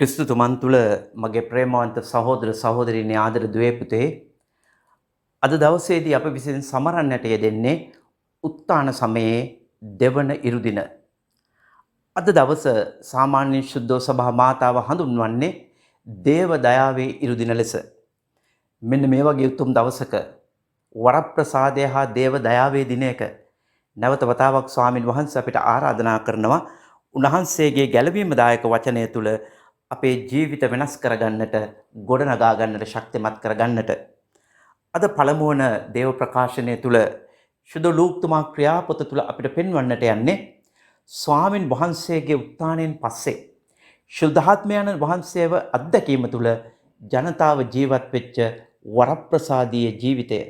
ක්‍රිස්තුතුමන් තුළ මගේ ප්‍රේමවන්ත සහෝදර සහෝදරියනි, ආදර දුවේ පුතේ, අද දවසේදී අප විසින් සමරන්නට යෙදෙන්නේ උත්තාන සමයේ දෙවන ඉරුදින. අද දවස සාමාන්‍ය ශුද්ධ සභා මාතාව හඳුන්වන්නේ දේව දයාවේ ඉරුදින ලෙස. මෙන්න මේ වගේ උතුම් දවසක වරප්‍රසාදය හා දේව දයාවේ දිනයක නැවත වතාවක් ස්වාමින් වහන්සේ අපිට ආරාධනා කරනවා උන්වහන්සේගේ ගැලවීමදායක වචනය තුළ අපේ ජීවිත වෙනස් කරගන්නට, ගොඩනගා ගන්නට, ශක්තිමත් කරගන්නට. අද පළමුවන දේව ප්‍රකාශනය තුළ ශුද්ධ ලූක්තුමා ක්‍රියාපොත තුළ අපිට පෙන්වන්නට යන්නේ ස්වාමින් වහන්සේගේ උත්ථානයෙන් පස්සේ ශුද්ධාත්මයාණන් වහන්සේව අත්දැකීම තුළ ජනතාව ජීවත් වෙච්ච වරප්‍රසාදීය ජීවිතය,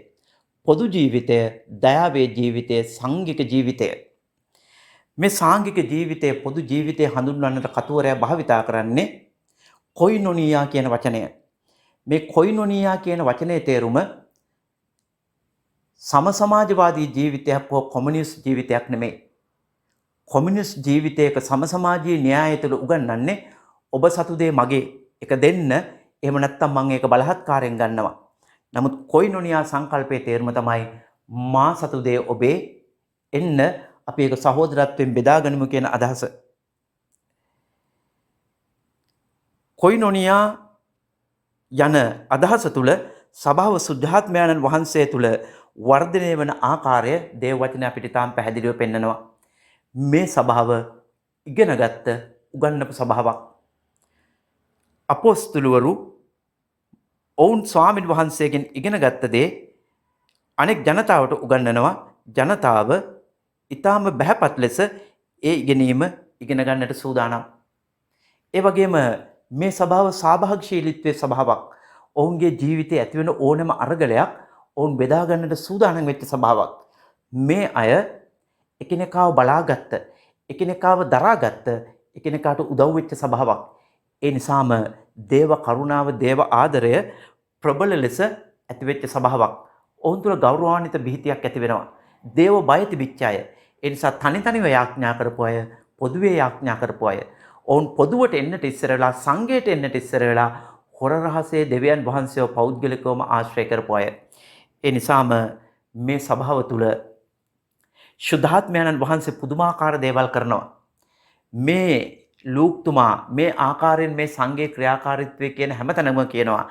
පොදු ජීවිතය, දයාවේ ජීවිතය, සංඝික ජීවිතය. මේ සාංඝික ජීවිතය, පොදු ජීවිතය හඳුන්වන්නට කතුවරයා භාවිතා කරන්නේ කොයිනොනියා කියන වචනය. මේ කොයිනොනියා කියන වචනේ තේරුම සම සමාජවාදී ජීවිතයක් හෝ කොමියුනිස්ට් ජීවිතයක් නෙමෙයි. කොමියුනිස්ට් ජීවිතයක සම සමාජීය න්‍යාය තුළ උගන්වන්නේ ඔබ සතු දේ මගේ එක දෙන්න, එහෙම නැත්නම් මං ඒක බලහත්කාරයෙන් ගන්නවා. නමුත් කොයිනොනියා සංකල්පයේ තේරුම තමයි මා සතු දේ ඔබේ, එන්න අපි ඒක සහෝදරත්වයෙන් බෙදාගනිමු කියන අදහස. කොයිනොනියා යන අදහස තුළ සභාව සුද්ධාත්මයාණන් වහන්සේ තුළ වර්ධනය වන ආකාරය දේව වචනය අපිට ඉතාම පැහැදිලිව පෙන්නනවා. මේ සභාව ඉගෙනගත්ත උගන්වපු සභාවක්. අපොස්තුලවරු ඔවුන් ස්වාමින් වහන්සේගෙන් ඉගෙනගත්ත දේ අනෙක් ජනතාවට උගන්වනවා. ජනතාව ඉතාම බැහැපත් ලෙස ඒ ඉගෙනීම ඉගෙන ගන්නට සූදානම්. ඒ වගේම මේ සභාව සහභාගීශීලීත්වයේ සභාවක්. ඔවුන්ගේ ජීවිතයේ ඇතිවෙන ඕනෑම අරගලයක් ඔවුන් බෙදා ගන්නට සූදානම් වෙච්ච සභාවක්. මේ අය එකිනෙකාව බලාගත්ත, එකිනෙකාව දරාගත්ත, එකිනෙකාට උදව් වෙච්ච සභාවක්. ඒ නිසාම දේව කරුණාව, දේව ආදරය ප්‍රබල ලෙස ඇතිවෙච්ච සභාවක්. ඔවුන් තුළ ගෞරවාන්විත භීතියක් ඇති වෙනවා. දේව බය තිබිච්ච අය. ඒ නිසා තනි තනිව යාඥා කරපු අය, පොදුවේ යාඥා කරපු අය. ඔවුන් පොදුවට එන්නට ඉස්සර වෙලා, සංඝයට එන්නට ඉස්සර වෙලා හොර රහසේ දෙවියන් වහන්සේව පෞද්ගලිකවම ආශ්‍රය කරපු අය. ඒ නිසාම මේ සභාව තුළ ශුද්ධාත්මයාණන් වහන්සේ පුදුමාකාර දේවල් කරනවා. මේ ලූක්තුමා මේ ආකාරයෙන් මේ සංඝයේ ක්‍රියාකාරීත්වය කියන හැමතැනම කියනවා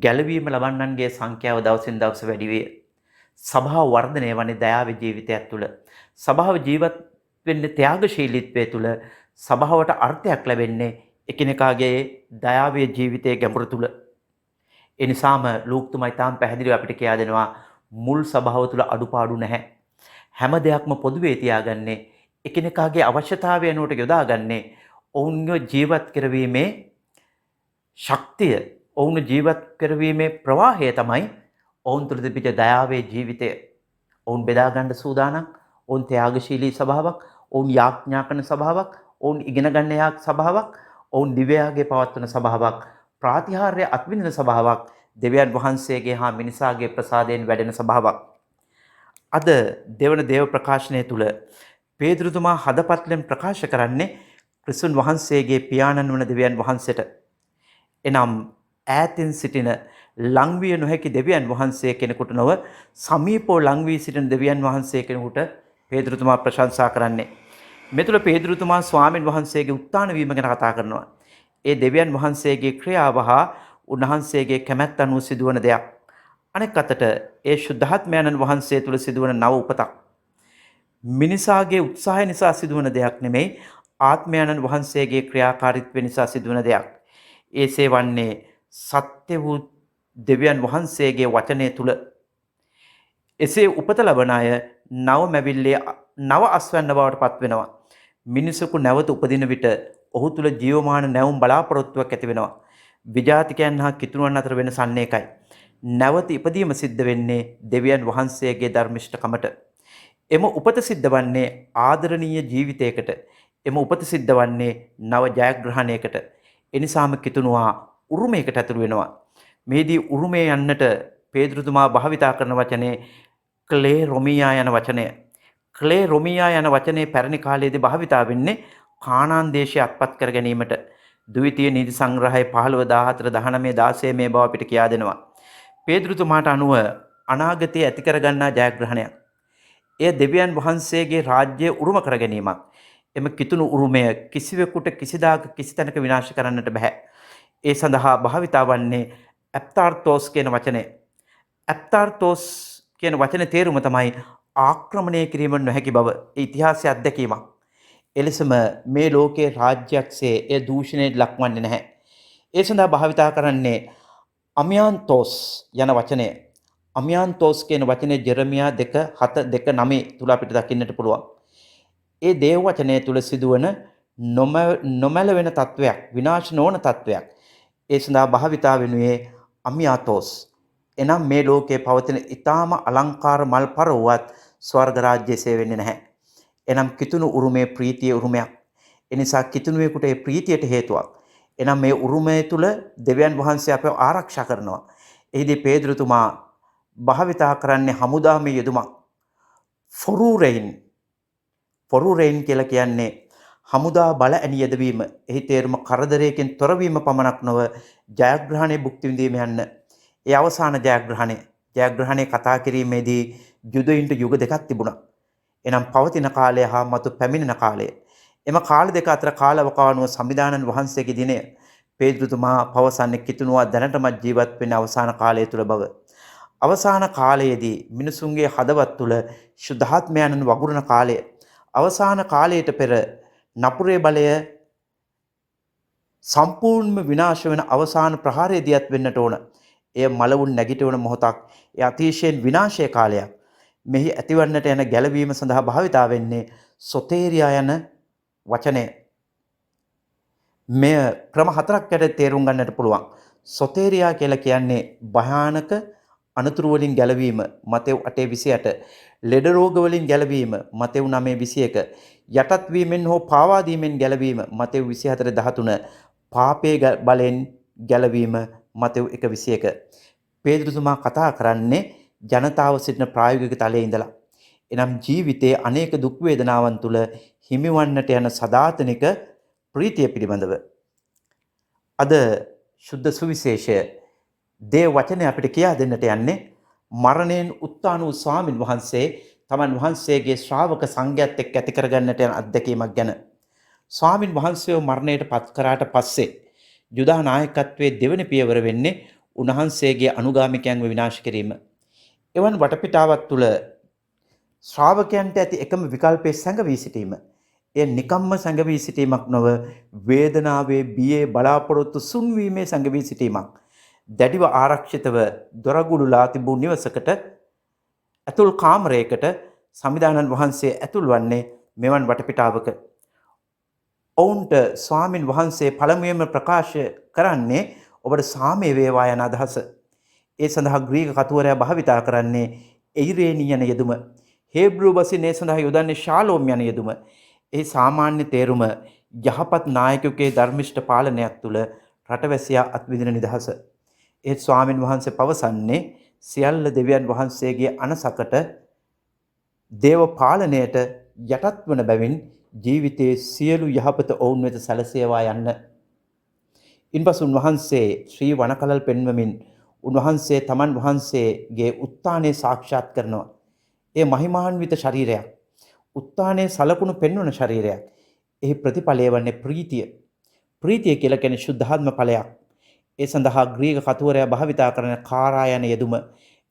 ගැලවීම ලබන්නන්ගේ සංඛ්‍යාව දවසින් දවස වැඩි වේ. සභාව වර්ධනය වන්නේ දයාවේ ජීවිතයක් තුළ. සභාව ජීවත් වෙන්නේ ත්‍යාගශීලීත්වය තුළ. සභාවට අර්ථයක් ලැබෙන්නේ එකිනෙකාගේ දයාවේ ජීවිතයේ ගැඹුර තුළ. ඒ නිසාම ලූක්තුමා ඉතාම පැහැදිලිව අපිට කියා දෙනවා මුල් සභාව තුළ අඩුපාඩු නැහැ. හැම දෙයක්ම පොදුවේ තියාගන්නේ, එකිනෙකාගේ අවශ්‍යතාවය අනුවට යොදාගන්නේ, ඔවුන්ව ජීවත් කරවීමේ ශක්තිය, ඔවුන් ජීවත් කරවීමේ ප්‍රවාහය තමයි ඔවුන් තුළ තිබිච්ච දයාවේ ජීවිතය. ඔවුන් බෙදා ගන්න සූදානම්, ඔවුන් ත්‍යාගශීලී සභාවක්, ඔවුන් යාඥා කරන සභාවක්, ඔවුන් ඉගෙන ගන්න යාක් සභාවක්, ඔවුන් දිව්‍යයාගේ පවත්වන සභාවක්, ප්‍රාතිහාර්ය අත්විඳින සභාවක්, දෙවියන් වහන්සේගේ හා මිනිසාගේ ප්‍රසාදයෙන් වැඩෙන සභාවක්. අද දෙවන දේව ප්‍රකාශනය තුළ පේදුරුතුමා හදපත්ලෙන් ප්‍රකාශ කරන්නේ ක්‍රිස්තුන් වහන්සේගේ පියාණන් වන දෙවියන් වහන්සේට. එනම් ඈතින් සිටින ලංවිය නොහැකි දෙවියන් වහන්සේ කෙනෙකුට නොව සමීපව ලංවී සිටින දෙවියන් වහන්සේ කෙනෙකුට පේදුරුතුමා ප්‍රශංසා කරන්නේ. මේ තුළ පේදුරුතුමා ස්වාමින් වහන්සේගේ උත්ථාන වීම ගැන කතා කරනවා. ඒ දෙවියන් වහන්සේගේ ක්‍රියාව හා උන්වහන්සේගේ කැමැත්ත අනුව සිදුවන දෙයක්. අනෙක් අතට ඒ ශුද්ධාත්මයාණන් වහන්සේ තුළ සිදුවන නව උපතක්. මිනිසාගේ උත්සාහය නිසා සිදුවන දෙයක් නෙමෙයි, ආත්මයාණන් වහන්සේගේ ක්‍රියාකාරීත්වය නිසා සිදුවන දෙයක්. ඒසේ වන්නේ සත්‍ය වූ දෙවියන් වහන්සේගේ වචනය තුළ. එසේ උපත ලබන අය නව මැවිල්ලේ නව අස්වැන්න බවට පත් වෙනවා. මිනිසෙකු නැවත උපදින විට ඔහු තුළ ජීවමාන නැවුම් බලාපොරොත්තුවක් ඇති වෙනවා. විජාතිකයන් හා කිතුණුවන් අතර වෙනස අන්න ඒකයි. නැවත ඉපදීම සිද්ධ වෙන්නේ දෙවියන් වහන්සේගේ ධර්මිෂ්ඨකමට. එම උපත සිද්ධ වන්නේ ආදරණීය ජීවිතයකට. එම උපත සිද්ධ වන්නේ නව ජයග්‍රහණයකට. එනිසාම කිතුණුවා උරුමයකට ඇතුළු වෙනවා. මේදී උරුමය යන්නට පේදුරුතුමා භාවිතා කරන වචනේ ක්ලේරොමියා යන වචනය. ක්ලේරොමියා යන වචනේ පැරණි කාලයේදී භාවිතා වෙන්නේ කානාන් දේශය අත්පත් කර ගැනීමට. ද්විතීය නීති සංග්‍රහය 15 14 19 16 මේ බව අපිට කියා දෙනවා. පේදුරුතුමාට අනුව අනාගතයේ ඇති කරගන්නා ජයග්‍රහණයක්. එය දෙවියන් වහන්සේගේ රාජ්‍යය උරුම කර ගැනීමක්. එම කිතුණු උරුමය කිසිවෙකුට කිසිදාක කිසි තැනක විනාශ කරන්නට බෑ. ඒ සඳහා භාවිතා වන්නේ ඇප්තාර්තෝස් කියන වචනය. ඇප්තාර්තෝස් කියන වචනේ තේරුම තමයි ආක්‍රමණය කිරීම නොහැකි බව. ඒ ඉතිහාසයේ අත්දැකීමක්. එලෙසම මේ ලෝකයේ රාජ්‍යයක්සේ එය දූෂණයට ලක්වන්නේ නැහැ. ඒ සඳහා භාවිතා කරන්නේ අමියාන්තෝස් යන වචනය. අමියාන්තෝස් කියන වචනේ ජෙරමියා 2 7 2 9 තුල අපිට දකින්නට පුළුවන්. ඒ දේව වචනය තුල සිදුවන නොමැලවෙන තත්වයක්, විනාශ නොවන තත්වයක්. ඒ සඳහා භාවිතා වෙනුවේ අමියාතෝස්. එනම් මේ ලෝකයේ පවතින ඊටාම අලංකාර මල් පරවුවත් ස්වර්ග රාජ්‍යය වෙන්නේ නැහැ. එනම් කිතුණු උරුමයේ ප්‍රීතිය උරුමයක්. එනිසා කිතුණුවෙකුට ඒ ප්‍රීතියට හේතුවක්. එනම් මේ උරුමය තුල දෙවියන් වහන්සේ අපව ආරක්ෂා කරනවා. එහිදී පේදුරුතුමා භාවිතා කරන්නේ හමුදාමේ යෙදුමක්. ෆොරූරෙයින්. ෆොරූරෙයින් කියලා කියන්නේ හමුදා බල ඇණි යෙදවීම. එහි තේරුම කරදරයකින් තොරවීම පමණක් නොව ජයග්‍රහණය භුක්ති විඳීම යන්න. ඒ අවසාන ජයග්‍රහණය. ජයග්‍රහණය කතා කිරීමේදී යුදයින්ට යුග දෙකක් තිබුණා. එනම් පවතින කාලය හා මතු පැමිණෙන කාලය. එම කාල දෙක අතර කාලවකවානුව සම්විධානන් වහන්සේගේ දිනය. පේදුරුතුමා පවසන්නේ කිතුණුවා දැනටමත් ජීවත් වෙන අවසාන කාලය තුල බව. අවසාන කාලයේදී මිනිසුන්ගේ හදවත් තුල ශුද්ධාත්මයන්න් වගුරන කාලය. අවසාන කාලයට පෙර නපුරේ බලය සම්පූර්ණම විනාශ වෙන අවසාන ප්‍රහාරය දියත් වෙන්නට ඕන. එය මලවුන් නැගිටවන මොහොතක්. එය අතිශයින් විනාශය කාලයක්. මෙහි ඇතිවන්නට යන ගැලවීම සඳහා භාවිතා වෙන්නේ සොතේරියා යන වචනය. මෙය ක්‍රම හතරක් යටතේ තේරුම් ගන්නට පුළුවන්. සොතේරියා කියලා කියන්නේ භයානක අනතුරු වලින් ගැලවීම මතෙව් 8:28, ලෙඩ රෝග වලින් ගැලවීම මතෙව් 9:21, යටත් වීමෙන් හෝ පාවා දීමෙන් ගැලවීම මතෙව් 24:13, පාපයේ බලෙන් ගැලවීම මතෙව් 1:21. පේදුරුතුමා කතා කරන්නේ ජනතාව සිටින ප්‍රායෝගික තලයේ ඉඳලා. එනම් ජීවිතයේ අනේක දුක් වේදනාවන් තුල හිමිවන්නට යන සදාතනික ප්‍රීතිය පිළිබඳව. අද ශුද්ධ සුවිශේෂය දේව වචනය අපිට කියා දෙන්නට යන්නේ මරණයෙන් උත්තාන වූ ස්වාමින් වහන්සේ තමන් වහන්සේගේ ශ්‍රාවක සංඝයාත් එක්ක ඇති කරගන්නට යන අත්දැකීමක් ගැන. ස්වාමින් වහන්සේව මරණයට පත් කරාට පස්සේ යුදා නායකත්වයේ දෙවන පියවර වෙන්නේ උන්වහන්සේගේ අනුගාමිකයන්ව විනාශ කිරීම. එවන් වටපිටාවක් තුළ ශ්‍රාවකයන්ට ඇති එකම විකල්පය සැඟවී සිටීම. එය නිකම්ම සැඟවී සිටීමක් නොව වේදනාවේ බියේ බලාපොරොත්තු සුන්වීමේ සැඟවී සිටීමක්. දැඩිව ආරක්ෂිතව දොරගුළුලා තිබූ නිවසකට ඇතුල් කාමරයකට සමිඳාණන් වහන්සේ ඇතුල් වන්නේ මෙවන් වටපිටාවක. ඔවුන්ට ස්වාමින් වහන්සේ පළමුවෙන්ම ප්‍රකාශ කරන්නේ ඔබට සාමය වේවා යන අදහස. ඒ සඳහා ග්‍රීක කතුවරයා භාවිතා කරන්නේ එයිරේනි යන යෙදුම. හේබ්‍රු බසින් ඒ සඳහා යොදන්නේ ශාලෝම් යන යෙදුම. ඒ සාමාන්‍ය තේරුම යහපත් නායකයෙකුගේ ධර්මිෂ්ඨ පාලනයක් තුළ රටවැසියා අත්විඳින නිදහස. ඒත් ස්වාමින් වහන්සේ පවසන්නේ සියල්ල දෙවියන් වහන්සේගේ අනසකට දේව පාලනයට යටත් වන බැවින් ජීවිතයේ සියලු යහපත ඔවුන් වෙත සැලසේවා යන්න. ඉන්පසු උන්වහන්සේ ශ්‍රී වනකලල් පෙන්වමින් උන්වහන්සේ තමන් වහන්සේගේ උත්ථානය සාක්ෂාත් කරනවා. ඒ මහිමාන්විත ශරීරයක්. උත්ථානයේ සලකුණු පෙන්වන ශරීරයක්. එහි ප්‍රතිඵලය වන්නේ ප්‍රීතිය. ප්‍රීතිය කියලා කියන්නේ ශුද්ධාත්ම ඵලයක්. ඒ සඳහා ග්‍රීක කතුවරයා භාවිතා කරන කාරා යන යෙදුම.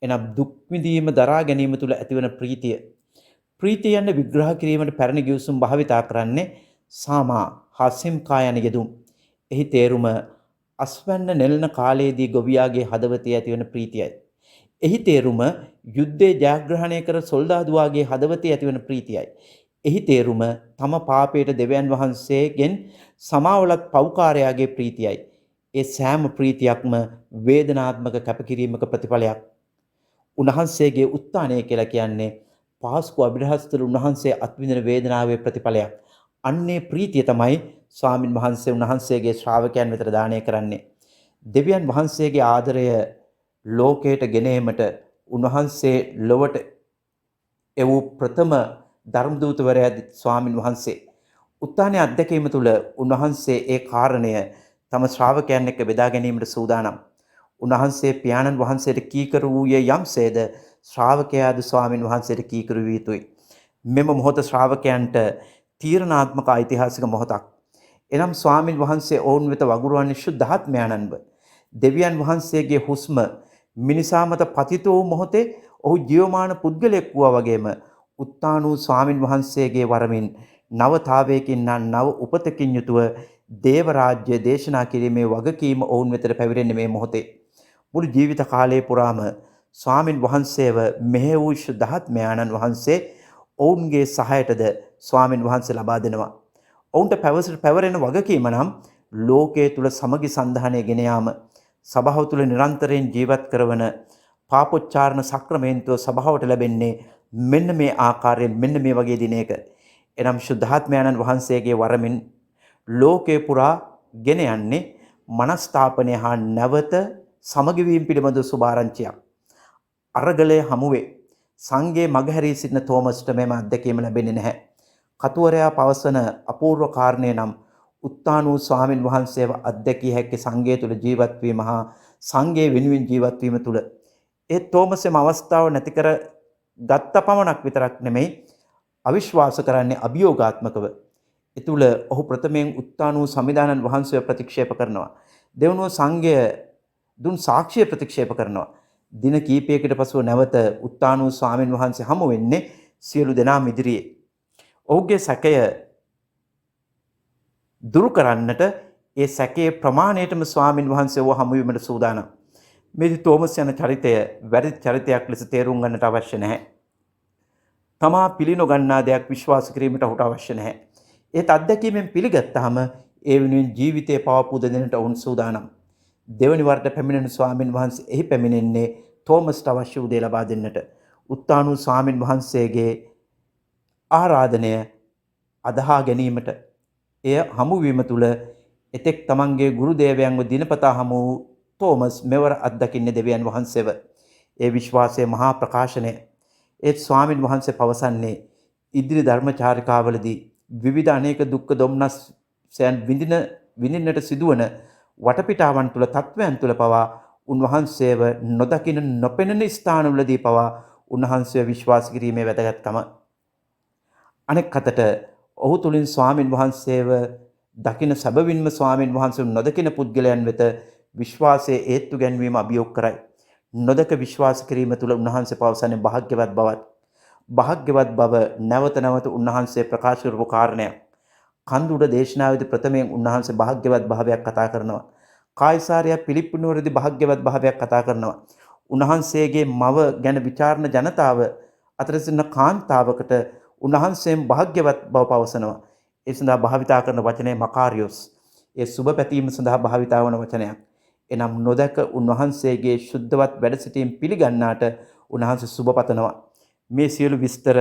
එනම් දුක් විඳීම දරා ගැනීම තුළ ඇතිවන ප්‍රීතිය. ප්‍රීතිය යන විග්‍රහ කිරීමට පැරණි ගිවිසුම් භාවිතා කරන්නේ සාමා හා සිම්කා යන යෙදුම්. එහි තේරුම අස්වැන්න නෙළන කාලයේදී ගොවියාගේ හදවතේ ඇතිවන ප්‍රීතියයි. එහි තේරුම යුද්ධයේ ජයග්‍රහණය කර සොල්දාදුවාගේ හදවතේ ඇතිවන ප්‍රීතියයි. එහි තේරුම තම පාපයට දෙවියන් වහන්සේගෙන් සමාවලත් පව්කාරයාගේ ප්‍රීතියයි. ඒ සෑම ප්‍රීතියක්ම වේදනාත්මක කැපකිරීමක ප්‍රතිඵලයක්. උන්වහන්සේගේ උත්ථානය කියලා කියන්නේ පාස්කු අභිරහස් තුළ උන්වහන්සේ අත්විඳින වේදනාවේ ප්‍රතිඵලයක්. අන්නේ ප්‍රීතිය තමයි ස්වාමින් වහන්සේ උන්වහන්සේගේ ශ්‍රාවකයන් වෙතට දානය කරන්නේ. දෙවියන් වහන්සේගේ ආදරය ලෝකයට ගෙන ඒමට උන්වහන්සේ ලොවට එවූ ප්‍රථම ධර්මදූතවරයා ස්වාමින් වහන්සේ. උත්ථානය අත්දැකීම තුළ උන්වහන්සේ ඒ කාරණය තම ශ්‍රාවකයන් එක්ක බෙදා ගැනීමට සූදානම්. උන්වහන්සේ පියාණන් වහන්සේට කීකරු වූයේ යම්සේද ශ්‍රාවකයාද ස්වාමින් වහන්සේට කීකරු විය යුතුයි. මෙම මොහොත ශ්‍රාවකයන්ට තීරණාත්මක ඓතිහාසික මොහොතක්. එනම් ස්වාමින් වහන්සේ ඔවුන් වෙත වගුරුවන්නේ ශුද්ධාත්මයාණන්ව. දෙවියන් වහන්සේගේ හුස්ම මිනිසා මත පතිත වූ මොහොතේ ඔහු ජීවමාන පුද්ගලයෙක් වූවා වගේම උත්තාන වූ ස්වාමින් වහන්සේගේ වරමින් නවතාවයකින් නම් නව උපතකින් යුතුව දේව රාජ්‍ය දේශනා කිරීමේ වගකීම ඔවුන් වෙතට පැවිරෙන්නේ මේ මොහොතේ. මුළු ජීවිත කාලය පුරාම ස්වාමින් වහන්සේව මෙහෙ වූ ශුද්ධාත්මයාණන් වහන්සේ ඔවුන්ගේ සහායටද ස්වාමින් වහන්සේ ලබා දෙනවා. ඔවුන්ට පැවරෙන වගකීම නම් ලෝකයේ තුල සමගි සන්ධානය ගෙන යාම, සභාව තුල නිරන්තරයෙන් ජීවත් කරවන පාපොච්චාරණ සක්‍රමේන්තුව සභාවට ලැබෙන්නේ මෙන්න මේ ආකාරයෙන්, මෙන්න මේ වගේ දිනයක. එනම් ශුද්ධාත්මයාණන් වහන්සේගේ වරමින් ලෝකයේ පුරා ගෙන යන්නේ මනස්ථාපනය හා නැවත සමගි වීම පිළිබඳ සුභාරංචියක්. අරගලය හමුවේ සංඝයේ මගහැරී සිටින තෝමස්ට මෙම අත්දැකීම ලැබෙන්නේ නැහැ. කතුවරයා පවසන අපූර්ව කාරණය නම් උත්තාන වූ ස්වාමින් වහන්සේව අත්දැකිය හැක්කේ සංඝය තුළ ජීවත් වීම හා සංඝය වෙනුවෙන් ජීවත් වීම තුළ. ඒ තෝමස් එම අවස්ථාව නැති කර ගත්ත පමණක් විතරක් නෙමෙයි, අවිශ්වාස කරන්නේ අභියෝගාත්මකව. ඒ තුළ ඔහු ප්‍රථමයෙන් උත්තාන වූ සමිඳාණන් වහන්සේව ප්‍රතික්ෂේප කරනවා. දෙවනුව සංඝය දුන් සාක්ෂිය ප්‍රතික්ෂේප කරනවා. දින කීපයකට පසුව නැවත උත්තාන වූ ස්වාමින් වහන්සේ හමු වෙන්නේ සියලු දෙනාම ඉදිරියේ. ඔහුගේ සැකය දුරු කරන්නට ඒ සැකයේ ප්‍රමාණයටම ස්වාමින් වහන්සේ ඔහු හමු වීමට සූදානම්. මේදී තෝමස් යන චරිතය වැරදි චරිතයක් ලෙස තේරුම් ගන්නට අවශ්‍ය නැහැ. තමා පිළි නොගන්නා දෙයක් විශ්වාස කිරීමට ඔහුට අවශ්‍ය නැහැ. ඒත් අත්දැකීමෙන් පිළිගත්තාම ඒ වෙනුවෙන් ජීවිතය පවා පුද දෙන්නට ඔවුන් සූදානම්. දෙවනි වරට පැමිණෙන ස්වාමින් වහන්සේ එහි පැමිණෙන්නේ තෝමස්ට අවශ්‍ය වූ දේ ලබා දෙන්නට. උත්තාන වූ ස්වාමින් වහන්සේගේ ආරාධනය අදහා ගැනීමට එය හමුවීම තුළ එතෙක් තමන්ගේ ගුරු දේවයන්ව දිනපතා හමු වූ තෝමස් මෙවර අත්දකින්නේ දෙවියන් වහන්සේව. ඒ විශ්වාසයේ මහා ප්‍රකාශනය. ඒත් ස්වාමින් වහන්සේ පවසන්නේ ඉදිරි ධර්මචාරිකාවලදී විවිධ අනේක දුක්ඛ දොම්නස්යන් විඳින්නට සිදුවන වටපිටාවන් තුළ, තත්ත්වයන් තුළ පවා උන්වහන්සේව නොදකින නොපෙනෙන ස්ථානවලදී පවා උන්වහන්සේව විශ්වාස කිරීමේ වැදගත්කම. අනෙක් අතට ඔහු තුළින් ස්වාමින් වහන්සේව දකින සැබවින්ම ස්වාමින් වහන්සේව නොදකින පුද්ගලයන් වෙත විශ්වාසයේ ඒත්තු ගැන්වීම අභියෝග කරයි. නොදක විශ්වාස කිරීම තුළ උන්වහන්සේ පවසන්නේ භාග්‍යවත් බවත්. භාග්‍යවත් බව නැවත නැවත උන්වහන්සේ ප්‍රකාශ කරපු කාරණයක්. කන්ද උඩ දේශනාවේදී ප්‍රථමයෙන් උන්වහන්සේ භාග්‍යවත් භාවයක් කතා කරනවා. කායිසාරියා පිලිප්පු නුවරදී භාග්‍යවත් භාවයක් කතා කරනවා. උන්වහන්සේගේ මව ගැන විචාරණ ජනතාව අතර සිටින කාන්තාවකට උන්වහන්සේම භාග්‍යවත් බව පවසනවා. ඒ සඳහා භාවිතා කරන වචනය මකාරියොස්. ඒ සුබ පැතීම සඳහා භාවිතා වන වචනයක්. එනම් නොදැක උන්වහන්සේගේ ශුද්ධවත් වැඩ සිටීම පිළිගන්නාට උන්වහන්සේ සුබ පතනවා. මේ සියලු විස්තර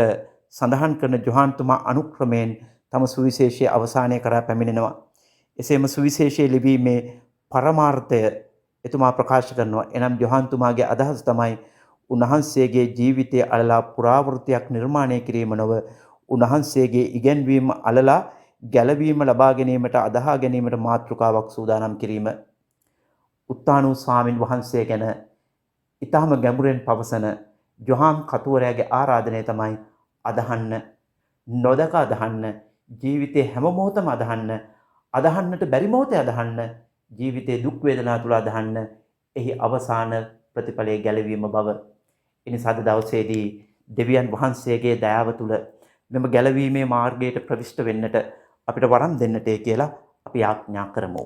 සඳහන් කරන ජොහාන්තුමා අනුක්‍රමයෙන් තම සුවිශේෂයේ අවසානය කරා පැමිණෙනවා. එසේම සුවිශේෂයේ ලිවීමේ පරමාර්ථය එතුමා ප්‍රකාශ කරනවා. එනම් ජොහාන්තුමාගේ අදහස තමයි උන්වහන්සේගේ ජීවිතය අලලා පුරාවෘත්තයක් නිර්මාණය කිරීම නොව උන්වහන්සේගේ ඉගැන්වීම අලලා ගැලවීම ලබා ගැනීමට අදහා ගැනීමට මාතෘකාවක් සූදානම් කිරීම. උත්තාන වූ ස්වාමින් වහන්සේ ගැන ඊටම ගැඹුරෙන් පවසන ජොහාන් කතුවරයාගේ ආරාධනය තමයි අදහන්න, නොදක අදහන්න, ජීවිතේ හැම මොහොතම අදහන්න, අදහන්නට බැරි මොහොතේ අදහන්න, ජීවිතේ දුක් වේදනා තුල අදහන්න, එහි අවසාන ප්‍රතිඵලයේ ගැලවීම බව. එනිසා අද දවසේදී දෙවියන් වහන්සේගේ දයාව තුල මෙම ගැලවීමේ මාර්ගයට ප්‍රවිෂ්ඨ වෙන්නට අපිට වරම් දෙන්නට කියලා අපි යාඥා කරමු.